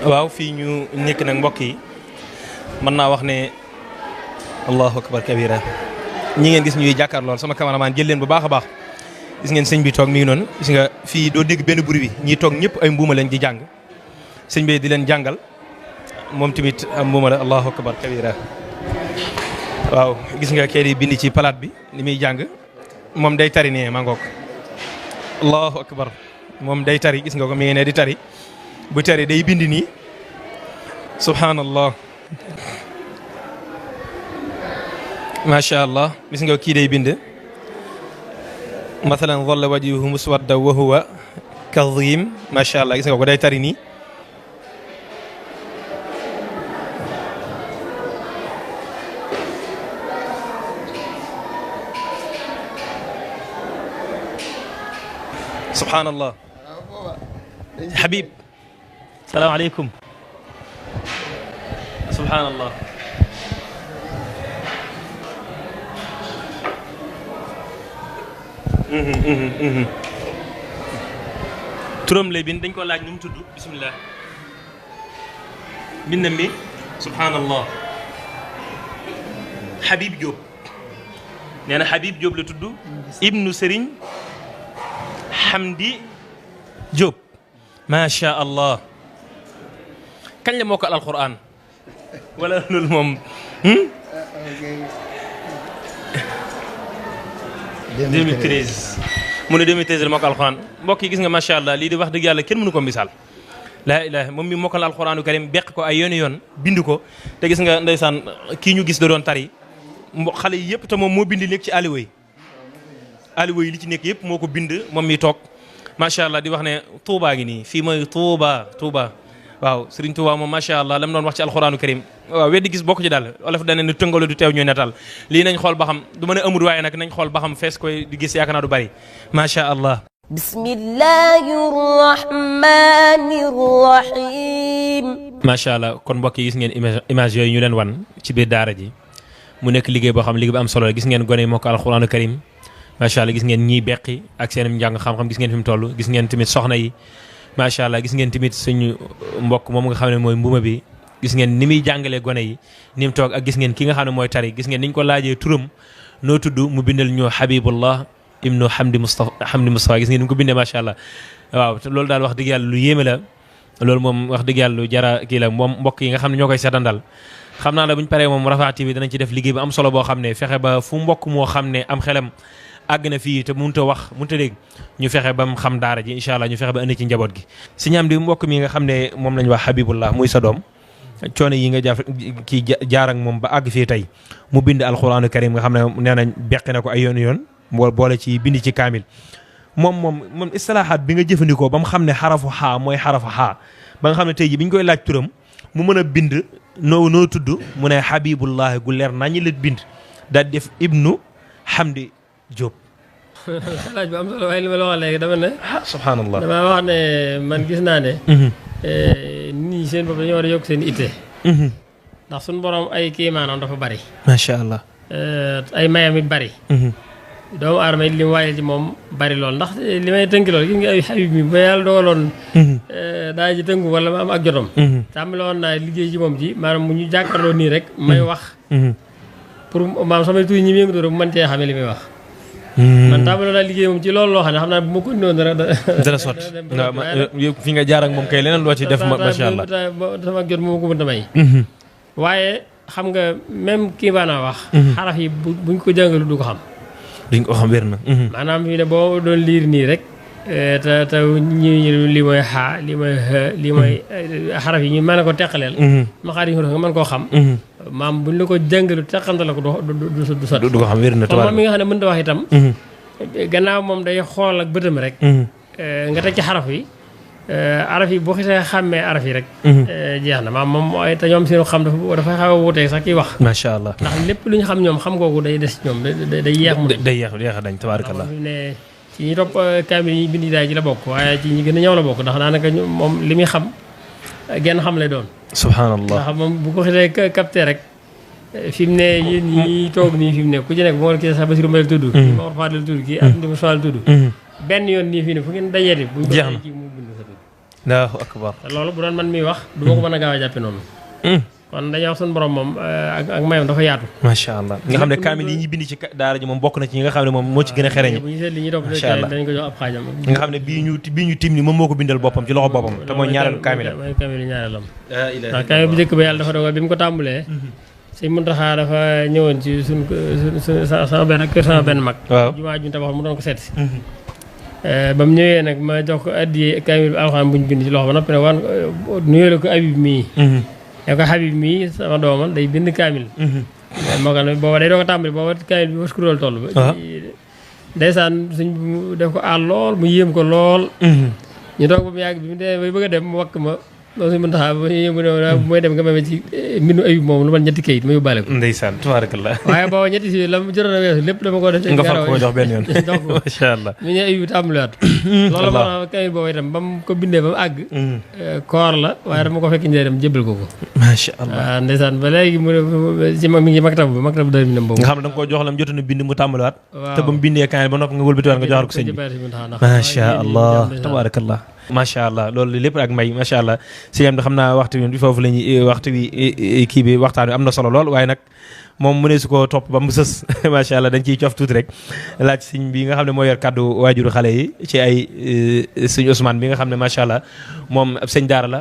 waaw fii ñu nekk nag mbokk yi mën naa wax ne allahu akbar kabira ñi ngeen gis ñuy jàkkaar lool sama cameraman jël leen bu baax a baax gis ngeen sëñ bi toog mi ngi noonu gis nga fii doo dégg benn bruit bi ñiy toog ñëpp ay mbuuma lañ di jàng sëñ bi di leen jàngal moom tamit am mbuuma la allahu akbar kabira waaw gis nga kee di bind ci palaat bi li muy jàng moom day tari ne maa ngoog allahu akbar moom day tari gis nga ko mi ngi ne di tari bu tari day bind nii subhanallah macha allah gis nga kii day bind mathalan dhalla wajhuhu muswadda wa huwa kadhim macha allah gis nga ko day tari nii subhanallah Habib salaamaaleykum subhanallah turam lay bind dañ ko laaj nu mu tudd bismillah bindam bi subhanallah Habib Diop nee na Habib Diop la tudd ibnu Serigne Hamdi Diop macha allah kañ la mokkal alquran wala loolu moom 2013 mu ne 2013 la mokkal alquran mbokk yi gis nga macha allah lii di wax dëgg yàlla kenn mënu ko misaal laa ilaha moom mi mokkal alquranu karim beq ko ay yooni yoon bind ko te gis nga ndeysaan kii ñu gis da doon tari xale yi yëpp te moom moo bind nekk ci aliwa yi li ci nekk yëpp moo ko bind moom mi toog macha allah di wax ne Touba gi nii fii mooy Touba waaw Serigne Touba moom macha allah lam doon wax ci alxuraanu karim waaw weddi gis bokk ci daal olof dana ne tëngalo du teew ñooy natal lii nañ xool ba xam du mën a amul waaye nag nañ xool ba xam fees koy di gis yaakaar naa du bari macha allah. bismillahi rahmani rahim. macha allah kon mbokk yi gis ngeen image yooyu ñu leen wan ci biir daara ji mu nekk liggéey boo xam liggéey bu am solo la gis ngeen gone yi moo ko alxuraanu karim macha allah gis ngeen ñiy beqi ak seen njàng xam-xam gis ngeen fi mu toll gis ngeen tamit soxna yi macha allah gis ngeen tamit suñu mbokk moom nga xam ne mooy mbuma bi gis ngeen ni muy jàngalee gone yi ni mu toog ak gis ngeen ki nga xam ne mooy tari gis ngeen niñ ko laajee turam noo tudd mu bindal ñu Habibullah ibnu Hamdi Mustafa gis ngeen ni mu ko bindee macha allah waaw te loolu daal wax dëgg yàlla lu yéeme la loolu moom wax dëgg yàlla lu jara kii la moom mbokk yi nga xam ne ñoo koy seetandal xam naa la buñ paree moom Rafah TV danañ ci def liggéey bu am solo boo xam ne fexe ba fu mbokk moo xam ne am xelam àgg na fii te mënut a wax mënut a dégg ñu fexe ba mu xam daara ji incha allah ñu fexe ba indi ci njaboot gi. si ñaam di mbokk mi nga xam ne moom lañ wax Habibullah muy sa doom coono yi nga kii jaar ak moom ba àgg fii tey mu bind alxuraanu karim nga xam ne nee nañ beqi na ko ay yoon boole ci bind ci kaamil moom istilaahaat bi nga jëfandikoo ba mu xam ne xarafu xaa mooy xarafu xaa ba nga xam ne tey ji bi ñu koy laaj turam mu mën a bind noo tudd mu ne Habibullah gu leer nañu la bind daal def ibnu Hamdi Diop. laaj bu am solo waaye li ma la wax léegi dama ne. subhanallah dama wax ne man gis naa ne. nit ñi seen bopp dañoo war a yokk seen itte. ndax suñu borom ay kii maanaam dafa bari. macha allah. ay mayam it bari. doomu aadama it li mu waayee ci moom bari lool ndax li may tënki lool gis nga ay Habib mi ba yàlla dogaloon. daa ji tënku wala ma am ak jotom. tàmbaloon naa liggéey ci moom ji maanaam mu ñu jàkkaarloo nii rek. may wax. pour maanaam samay tuuti ñi mu yëngatu rek bu mën cee xamee li muy wax. man tàmbaloon naa liggéey moom ci loolu loo xam ne xam naa bu ma ko indoon dara sotti waaw fi nga jaar ak moom kay leneen loo ci def macha allah sama jot moo ko mën a may waaye xam nga même kii baanaa wax xaraf yi buñ ko jàngalu du ko xam duñ ko xam wér na maanaam fii ne boo doon liir nii rek te ñi lii mooy xaa lii mooy xë lii mooy xaraf yi ñu mën a ko teqaleel ma xaar yi nga mën koo xam maam buñ la ko jàngalu teqante la ko du sotti du ko xam wér na moom mi nga xam ne mënut a wax itam gannaaw moom day xool ak bëtam rek nga teg ci xaraf yi araf yi boo xisee xàmmee araf yi rek jeex na maam moom te ñoom seen xam dafa xaw a wuuteeg sax kiy wax macha allah ndax lépp lu ñu xam ñoom xam googu day des ñoom day yeex mu day yeex dañ tabaarakallah ne ci ñi topp kaamil yi bindi daay ci la bokk waaye ci ñi gën a ñëw la bokk ndax daanaka moom li muy xam genn xam lay doon subhanallah ndax moom bu ko xisee capté rek fi mu ne yéen ñi toog nii fi mu ne ku ci nekk bu ma la kii sax Basiru Mbay la tudd kii Mor Fadel tudd kii ak Ndima Soal tudd benn yoon nii fii ne fu ngeen dajeeti bu jeex na mu bind sa tudd Allahu akbar. te loolu bu doon man miy wax du ma ko mën a gaaw a jàppe noonu kon dañuy wax suñu borom moom ak mayam dafa yaatu. macha allah nga xam ne kaamil yi ñuy bind ci daara ji moom bokk na ci ñi nga xam ne moom moo ci gën a xereñ. bu ñu seet li ñuy topp dañ ko jox ab xaajam. nga xam ne bii ñu tim ni moom moo ko bindal boppam ci loxo boppam te mooy ñaareelu kaamil. mooy kaamil ñaareelam. ndax kaamil bu njëkk ba yàlla dafa dogal bi mu ko tàmbalee. Sëñ Muntaxa dafa ñëwoon ci suñ sama benn mag. waaw jumaa ju tabax mu doon ko seet si. ba mu ñëwee nag ma jox ko addi kaamil alxuraan bu ñu bind ci loxo ba noppi nag wan nuyoo la ko Habib mii. ne ko Habib mii sama doomal day bind kaamil. moo xam ne booba day doo ko tàmbali booba kaamil bi waskurool toll ba. ndeysaan suñ def ko aal lool mu yéem ko lool. ñu toog ba mu yàgg bi mu demee bay bëgg a dem mu wakk ma. loolu si mën taxaa ba yéemu ne bu may dem nga meme ci mbindu Ayub moom lu man ñetti kayit ma yóbbaale ko. ndeysaan tabarakallah. waaye booba ñetti si la mu jotoon a weesu lépp dama ko def. nga far ko jox benn yoon jox ko macha allah. ñu ne Ayub tàmbaliwaat. loolu moo tax kayit boobu itam ba mu ko bindee ba mu àgg. koor la waaye dama ko fekk njëriñam jébbal ko ko. macha allah waaw ndeysaan ba léegi mu ne ci mi ngi maktabu dara mi nam boobu. nga xam ne da nga koo jox lam jotoon a bind mu tàmbaliwaat. waaw te ba mu bindee kaamil ba noppi nga wëlbatiwaat nga joxaat ko sëñ bi. macha allah tabarakallah. macha allah loolu lépp ak may macha allah si am na xam naa waxtu bi foofu la ñuy waxtu bi kii bi waxtaan bi am na solo lool waaye nag moom mu ne su ko topp ba mu sës macha allah dañ ciy cof tuuti rek laaj sëñ bi nga xam ne moo yor kàddu waajuru xale yi ci ay sëñ Ousmane bi nga xam ne macha allah moom ab sëñ daara la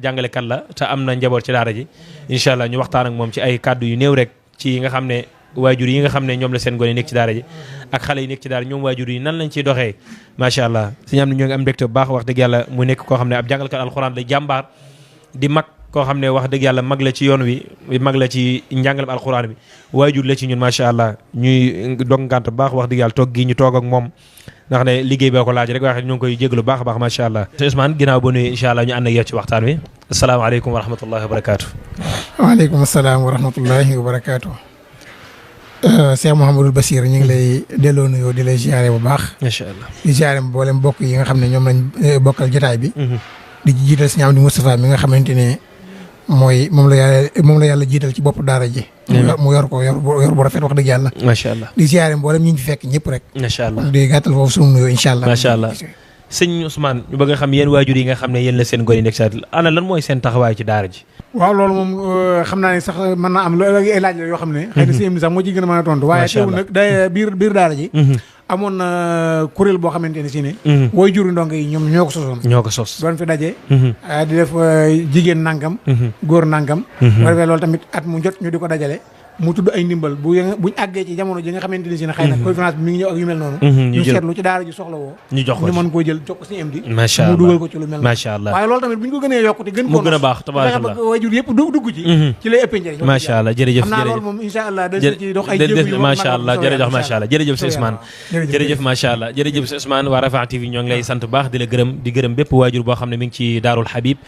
jàngalekat la te am na njaboot ci daara ji incha allah ñu waxtaan ak moom ci ay kàddu yu néew rek ci nga xam ne waajur yi nga xam ne ñoom la seen gone nekk ci daara ji ak xale yi nekk ci daara ñoom waajur yi nan lañ ciy doxee macha allah suñu am ne ñoo ngi am mbégte bu baax wax dëgg yàlla mu nekk koo xam ne ab jàngalkat alxuraan la jàmbaar di mag koo xam ne wax dëgg yàlla mag la ci yoon wi mag la ci njàngalam alxuraan bi waajur la ci ñun macha allah ñuy dog ngànt bu baax wax dëgg yàlla toog gi ñu toog ak moom ndax ne liggéey boo ko laaj rek waaye ñu ngi koy jégalu baax a baax macha allah. te Ousmane ginnaaw ba nuyu incha allah ñu ànd ak yow ci waxtaan wi asalaamaaleykum wa rahmatullahi wa barakaatu. waaleykum salaam wa rahmatullahi wa barakaatu. Cheikh Mouhamadul Bassir ñu ngi lay delloo nuyoo di lay ziare bu baax. macha allah di ziare mboolem mbokk yi nga xam ne ñoom lañ bokkal jotaay bi. di ci jiital si ñaam di Moustapha mi nga xamante ne mooy moom la yàlla jiital ci bopp daara ji. mu yor bu rafet wax dëgg yàlla. macha allah di ziare mboolem ñu fi fekk ñëpp rek. macha allah di gàttal foofu sunu nuyoo incha allah. macha allah sëñ Ousmane ñu bëgg a xam yéen waajur yi nga xam ne yéen la seen gone yi nekk sa ana lan mooy seen taxawaay ci daara ji. waaw loolu moom xam naa ne sax mën naa am loolu ay laaj la yoo xam ne. xëy na si sax moo ci gën a mën a tontu. waaye teewul nag day biir daara ji. amoon na kuréel boo xamante ne si ne. way juru ndongo yi ñoom ñoo ko sosoon. ñoo ko sos doon fi daje. di def jigéen nangam. góor nangam. bu defee loolu tamit at mu jot ñu di ko dajale. mu tudd ay ndimbal buñ àggee ci jamono ji nga xamante ni si ne xëy na conférence bi mi ngi ñëw ak yu mel noonu. ñu seetlu ci daara ji soxla woo. ñu jox ko ñu mën koo jël jox ko suñu MD. macha allah mu dugal ko ci lu mel noonu. macha allah waaye loolu tamit bu ñu ko gënee yokk te gën koo gën a baax tabaarakallah waajur yëpp dugg ci lay ëppee njëriñ. macha allah jërëjëf xam naa loolu moom incha allah dañ ci dox ay jéego yu macha allah jërëjëf macha allah jërëjëf si Ousmane jërëjëf macha allah jërëjëf si Ousmane waa Rafah TV ñoo ngi lay sant baax di la gërëm di gërëm bépp waajur boo xam ne mi ngi ci Daarul Habib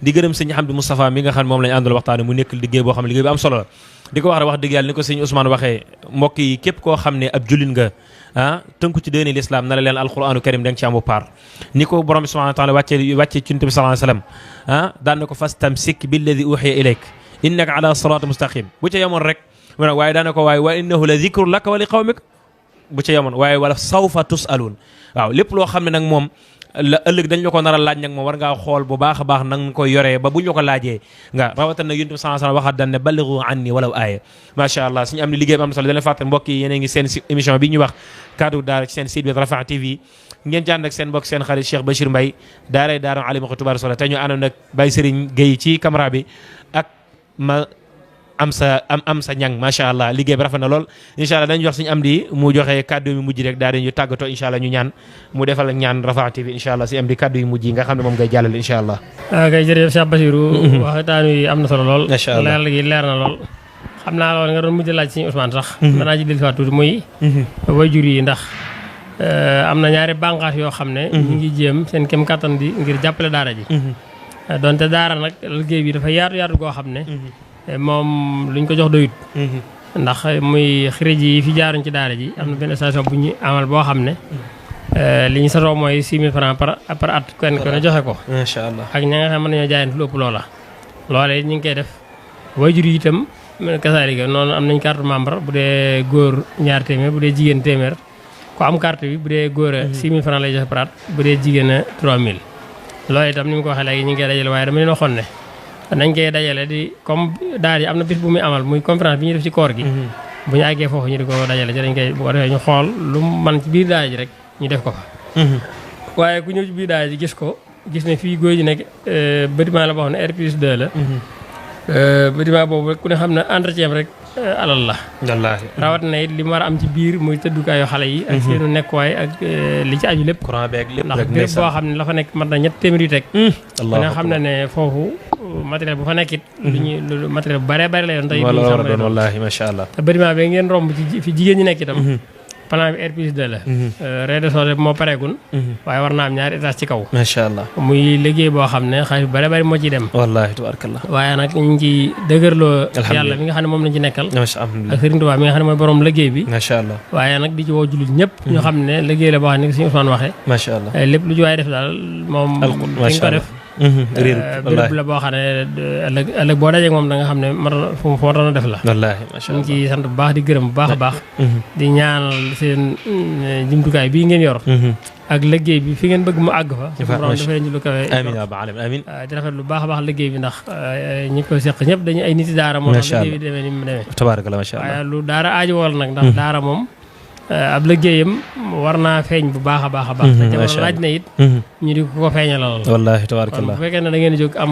di gërëm sëñ Hamdi Moustapha mi nga xam ne moom lañ àndal waxtaane mu nekk liggéey boo xam ne liggéey bi am solo la di ko wax dëgg yàlla ni ko sëñ Ousmane waxee mbokk yi képp koo xam ne ab jullit nga tënku ci diine l'islam na la leen alquranu karim da nga ci amu paar ni ko borom bi subhanahu wa taala wàcce ci Yonent bi sallallahu alayhi wasallam daan na ko fastamsik billadi uhiya ilayk innaka ala sirati mustaqim bu ca yemoon rek waaye daan na ko waaye wa innahu la dhikru laka wa li qawmik bu ca yemoon waaye wala sawfa tusaluun waaw lépp loo xam ne nag moom la ëllëg dañ la ko nar a laaj nag moom war ngaa xool bu baax a baax nag nga koy yoree ba buñ la ko laajee nga rawatina nag Yonent bi sallallahu alayhi wasallam waxaat daan ne ballighu anni walaw aaya macha allah suñu am ni liggéey bi am solo dana fàtte mbokk yi yéen a ngi seen émission bi ñu wax kaddu daara ci seen site bi Rafah TV ngeen ci ànd ak seen mbokk seen xarit Cheikh Bachir Mbaye daaray daara alimako tubaar solo te ñu àndoon nag Baye Serigne Gueye ci caméra bi ak ma am sa ñang macha allah liggéey bi rafet na lool incha allah dañu jox suñu am di mu joxe kaddu yu mujj rek daal di ñu tàggatoo incha allah ñu ñaan mu defal ak ñaan Rafah TV incha allah si am di kaddu yu mujj yi nga xam ne moom ngay jàllale incha allah. ok jërëjëf Cheikh Bachirou. waxtaan wi am na solo lool. macha allah leer gi leer na lool. xam naa loolu nga doon mujj laaj suñu Ousmane sax. danaa ci dellusiwaat tuuti muy. waajur yi ndax am na ñaari bànqaas yoo xam ne. ñu ngi jéem seen kem kattan di ngir jàppale daara ji. donte daara nag liggéey bi dafa yaatu goo xam ne. moom luñ ko jox doyut ndax muy xirij yi fi jaaruñ ci daara ji am na benn station bu ñu amal boo xam ne li ñu satoo mooy 6 000 francs par at kenn ko ne joxe ko macha allah ak ña nga xam mën nañoo jaayante lu ëpp loola loolee ñu ngi koy def waajur yi itam kasaalika noonu am nañ carte membre bu dee góor 2 téeméer bu dee jigéen téeméer ko am carte bi bu dee góor a 6 000 francs lay joxe par at bu dee jigéen a 3 000 loolu itam ni mu ko waxee léegi ñu ngi koy dajale waaye dama leen waxoon ne nañ koy dajale di comme daal yi am na bis bu muy amal muy conférence bi ñuy def ci koor gi bu ñu àggee foofu ñu di ko dajale ci dañ koy bu ko defee ñu xool lu man ci biir daal ji rek ñu def ko fa waaye ku ñëw ci biir daal ji gis ne fii góor ji nekk bâtiment la boo xam ne R+2 la bâtiment boobu ku ne xam ne entretien rek alal la wallaahi rawat na it li mu war a am ci biir muy tëddukaayu xale yi ak seenu nekkuwaay ak li ci aju lépp courant beeg lépp ndax bépp boo xam ne la fa nekk mat na 300 yu teg ku ne xam na ne foofu matériel bu fa nekkit lu matériel bu bare bare la yoon tey wallaahi macha allah te bâtiment bi ngeen romb ci fi jigéen ñi nekk itam plan bi R+2 la rez-de-chaussée moo pareegul waaye war naa am 2 étages ci kaw macha allah muy liggéey boo xam ne xaalis bu bare bari moo ciy dem wallaahi tabarakallah waaye nag ñu ngi ci dëgërloo yàlla mi nga xam ne moom lañ ci nekkal ak Sëriñ Tuubaa mi nga xam ne mooy borom liggéey bi macha allah waaye nag di ci woo jullit ñëpp ñu xam ne liggéey la boo xam ne suñu Ousmane waxee macha allah lépp lu ci waay def daal moom dañ ko def béréb la boo xam ne ëllëg boo dajee moom da nga xam ne fu mu na def la wallaahi macha allah ñu ngi ci sant bu baax di gërëm bu baax a baax di ñaanal seen jumtukaay bii ngeen yor ak liggéey bi fi ngeen bëgg mu àgg fa suñu borom dafa leen ci lu kawe amiin yaa rabbal aalamiin amiin di rafet lu baax a baax liggéey bi ndax ñi ko seq ñëpp dañu ay nit daara moo tax liggéey bi demee ni mu demee tabaarakallah macha allah waaye lu daara aajo wool nag ndax daara moom ab liggéeyam war naa feeñ bu baax a baax a baax te jamono laaj na it ñu di ko feeñalal wallaahi tabaarakallah bu fekkee ne da ngeen jóg am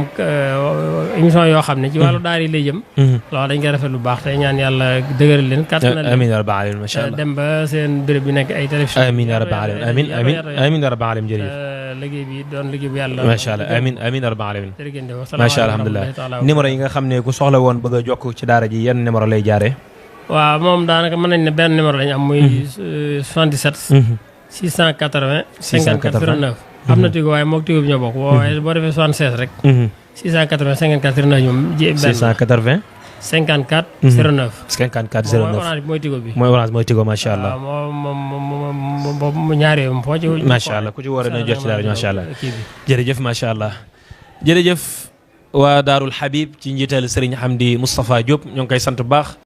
émission yoo xam ne ci wàllu daara yi lay jëm loolu dañ koy rafet lu baax tey ñaan yàlla dëgëral leen kàttanal leen amiin yaa rabbal aalamiin macha allah dem ba seen béréb bi nekk ay télévision amiin yaa rabbal aalamiin amiin yaa rabbal aalamiin jërëjëf liggéey bi doon liggéey bu yàlla macha allah amiin amiin yaa rabbal aalamiin jërëjëf macha allah alhamdulilah numéro yi nga xam ne ku soxla woon bëgg a jokk ci daara ji yan numéro lay jaaree waaw moom daanaka mën nañ ne benn numéro lañu am muy 77 680 54 09 am na tigo waaye moog tigo bi ñoo bokk waaye boo defee 76 rek 680 54 09 ñoom 680 54 09 54 09 orange bi mooy tigo bi mooy orange mooy tigo macha allah moom ñaari yoon foo ci macha allah ku ci war a jot ci daara ji macha allah jërëjëf macha allah jërëjëf waa Daarul Habib ci njiital Serigne Hamdi Moustapha Diop ñoo ngi koy sant bu baax